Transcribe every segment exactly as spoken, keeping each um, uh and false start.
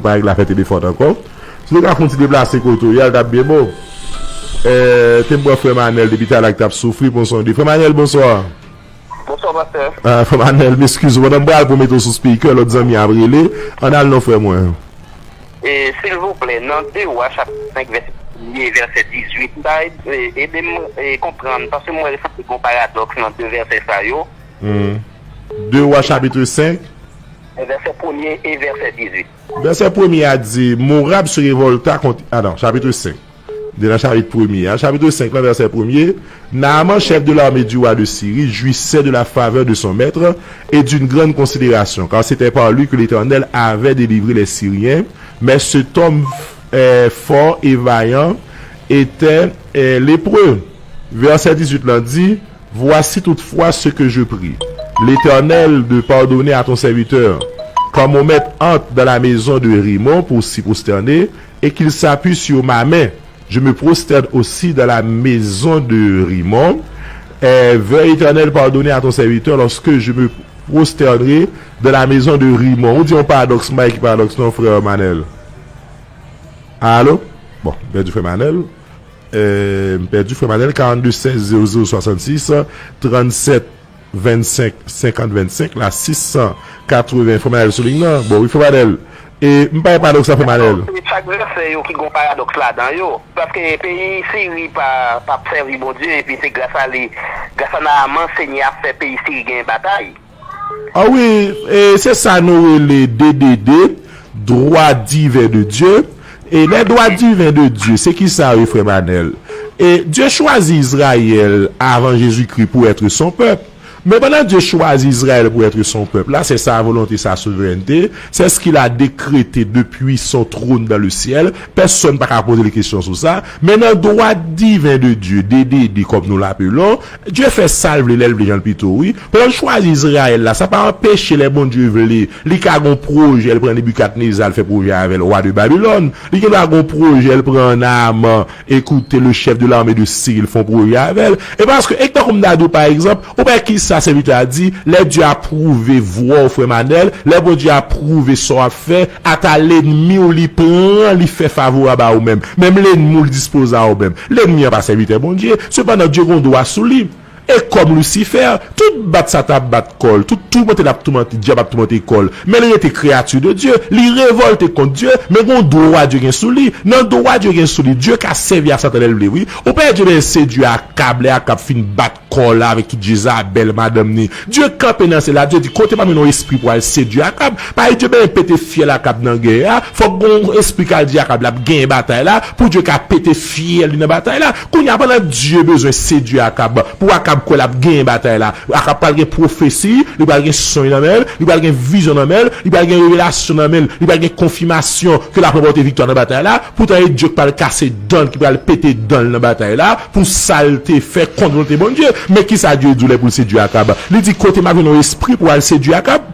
Bagay la fè telefòn ankò. Si nou ka fè yon ti deplase kote w ye a, l t ap byen bon. Eh, te m pran frè Manèl depi talè k t ap soufri pou m sonde. Frè Manèl, bonswa. Bonswa, pastè. Ah, frè Manèl, m eskize w. Pandan m pral pou m mete w sou speaker, lòt zanmi ap rele. Ann al non, frè mwen. E, silvouplè, nan de Wa chapit senk, vèsè premye, vèsè dizuit, m ta, e, ede m, e, konprann, paske m wè sanble gen yon paradòks nan de vèsè sa yo. Hmm. de Wa chapit senk. Vèsè premye e vèsè dizuit. Vèsè premye a di, Morab se révolta contre, ah non, chapit senk. De nan chapit premye a, chapit senk lan, vèsè premye, Naaman, chef de l'armée du roi de Syrie, jouissait de la faveur de son maître et d'une grande considération, car c'était par lui que l'Éternel avait délivré les Syriens. Mais cet homme, euh, fort et vaillant était, euh, lépreux. Vèsè dizuit lan di, Voici toutefois ce que je prie, l'Éternel, de pardonner à ton serviteur, quand mon maître entre dans la maison de Rimmon pour s'y prosterner, et qu'il s'appuie sur ma main. Je me prosterne aussi dans la maison de Rimmon. Euh, veuille, Éternel, pardonner à ton serviteur lorsque je me prosternerai dans la maison de Rimmon. Ou di yon paradòks, m pa ki paradòks non, frè Manèl. Alo? Bon, m pèdi frè Manèl. Euh, m pèdi frè Manèl, karannde sèz zewo zewo swasannsis, trannsèt vennsenk senkant vennsenk, la sis san katreven. Frè Manèl sou liy nan. Bon, wi, frè Manèl. E m pa wè paradòks la, frè Manèl. Se chak vèsè yo ki gon paradòks ladan yo. Paske peyi Siri pa, p ap sèvi Bondye, epi se gras a li, gras a Naaman, Senyè a fè peyi Siri genyen batay. Ah wi, e se sa nou rele D D D, droit divin de Dieu. Et les droits divins de Dieu, c'est qui ça, wi, frè Manèl? Et Dieu choisit Israël avant Jésus-Christ pour être son peuple. Mais pendant Dieu choisit Israël pour être son peuple, là, c'est sa volonté, sa souveraineté, c'est ce qu'il a décrété depuis son trône dans le ciel. Pèsonn pa ka poze l kesyon sou sa. Men nan dwa diven de Dye, D D D, kòm nou l apelon, Dye fè sa l vle, lè l vle, jan l pito, wi. Pandan l chwazi Izrayèl la, sa pa anpeche lè Bondye vle, li ka gon pwojè, l pran Nebikadneza, l fè pwojè avè l, wa de Babilòn. Li gendwa gon pwojè, l pran Naaman, écoutez, le chef de l'armée de Syrie, l fè yon pwojè avè l. E paske, e tankou m ta di w, pa egzanp, ou pa wè kisa sèvitè a di, lè Dye apwouve vwa w, frè Manèl, lè Bondye apwouve sa w ap fè, ata lènmi w li pran, li fè favorab a ou menm. Menm lènmi w li dispoze a ou menm. Lènmi an pa sèvitè Bondye, sepandan Dye gon dwa sou li. E kòm Lisifè, tout bat sa t ap bat kò l, tout toumante l ap toumante, dyab ap toumante kò l, men li rete kreyati de Dye, li revòlte kont Dye, men gon dwa Dye gen sou li. Nan dwa Dye gen sou li, Dye ka sèvi a Satan lè l vle, wi. Ou pa wè Dye benyen sedui Akab, lè Akab fin bat kò l avèk tout Jezabèl, madanm ni. Dye kanpe nan syèl la, Dye di, kote m ap jwenn yon espri pou al sedui Akab? Parèy Dye benyen pete fyèl Akab nan gè a, fòk gon espri k al di Akab l ap genyen batay la, pou Dye ka pete fyèl li nan batay la. Kounye a, pandan Dye bezwen sedui Akab, pou Akab kwè l ap genyen batay la, Akab pral gen pwofesi, li pral gen sonj nan men l, li pral gen vizyon nan men l, li pral gen revelasyon nan men l, li pral gen konfimasyon ke l ap ranpòte viktwa nan batay la. Poutan, e Dye k pral kase dan l, ki pral pete dan l nan batay la, pou sa l te fè kont volonte Bondye. Men kisa Dye di w lè pou l sedui Akab? Li di, kote m ap jwenn yon espri pou al sedui Akab?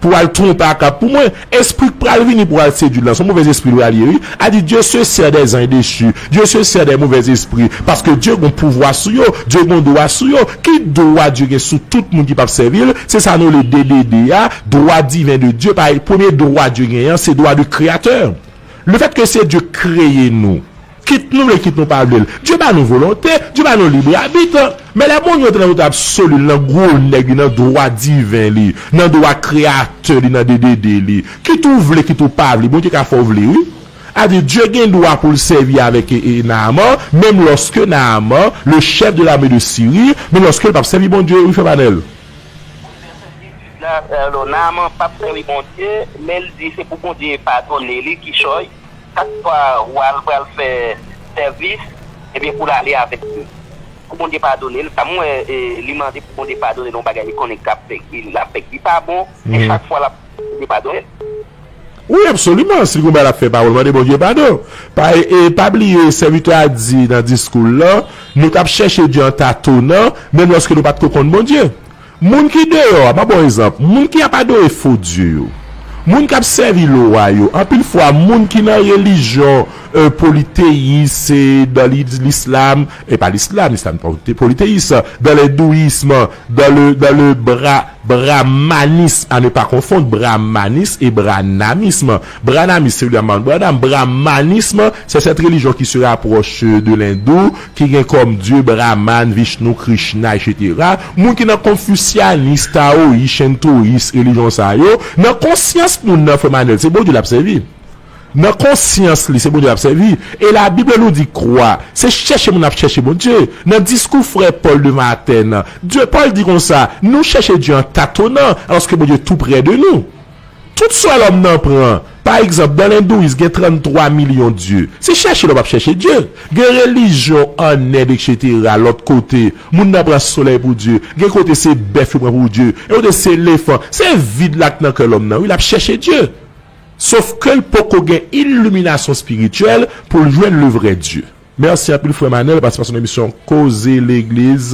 Pou al twonpe Akab pou mwen. Espri k pral vini pou al sedui l lan, se yon movèzespri l pral ye, wi. A di, Dieu se sert des anges déchus. Dieu se sert des mauvais esprits. Paske Dye gon pouvwa sou yo. Dye gon dwa sou yo. Ki dwa Dye gen sou tout moun ki p ap sèvi l? Se sa nou rele D D D a, droit divin de Dieu. Parèy, premye dwa Dye genyen an, se dwa de kreyatè. Lefètke se Dye k kreye nou, kit nou vle, kit nou pa vle l, Dye ba nou volonte, Dye ba nou lib abit. Men lè Bondye antre nan volonte absoli l, nan gwo nèg li, nan dwa diven li, nan dwa kreyatè li, nan D D D li, kit ou vle, kit ou pa vle, Bondye ka fè w vle, wi. A di, Dye gen dwa pou l sèvi avèk, e, e, Naaman, menm lòske Naaman, le chef de l'armée de Syrie, menm lòske l p ap sèvi Bondye, wi, frè Manèl. Na-, alò, Naaman p ap sèvi Bondye, men l di se pou Bondye padone li, kichòy, chak fwa wa l pral fè sèvis, ebyen, pou l ale avèk li. Pou Bondye padone l, sa m wè, e, li mande pou Bondye padone l, yon bagay li konnen k ap fè, l ap fè ki pa bon, e chak fwa l ap, Bondye padone l. Wi, absoliman. Si l gon bagay l ap fè pa bon, l mande Bondye padon. Pa, e, pa bliye, sèvitè a di nan diskou l lan, nou t ap chèche Dye an tatonan, menm lòske nou pa t ko konn Bondye. Moun ki deyò a, m ap ba w egzanp, moun ki ap adore fo dye yo, moun k ap sèvi lwa yo, anpil fwa, moun ki nan relijyon, e, politeyis, e, dan li-, lislam, e pa lislam, lislam pa polite-, politeyis, dans l'hindouisme, dans le, dans le bra-, Brahmanisme, à ne pas confondre brahmanisme et brahmanisme. Brahmanisme, c'est William Marvin Branham. Brahmanisme, c'est cette religion qui se rapproche de l'hindou, ki gen kòm dye Brahman, Vishnu, Krishna, et cetera. Moun ki nan konfisyanis, taoyis, shintoyis, relijyon sa yo, nan konsyans moun nan, frè Manel, se Bondye l ap sèvi. Nan konsyans li, se Bondye l ap sèvi. E Labib nou di kwa? Se chèche moun ap chèche Bondye. Nan diskou frè Pòl devan Atèn, Dye, Pòl di konsa, nou chèche Dye an tatonan, alòske Bondye tou prè de nou. Tout sa lòm nan pran. Pa egzanp, dan lendouis, gen tranntwa milyon dye. Se chèche lòm ap chèche Dye. Gen relijyon an End, et cetera, lòt kote, moun nan pran solèy pou Dye. Gen kote se bèf yo pran pou Dye. Gen kote se elefan. Se vid la k nan kè lòm nan, wi, l ap chèche Dye. Sof ke l poko gen iliminasyon espirityèl pou l jwenn le vrè Dye. Mèsi anpil, frè Manel, patisipasyon nan emisyon Koze Legliz.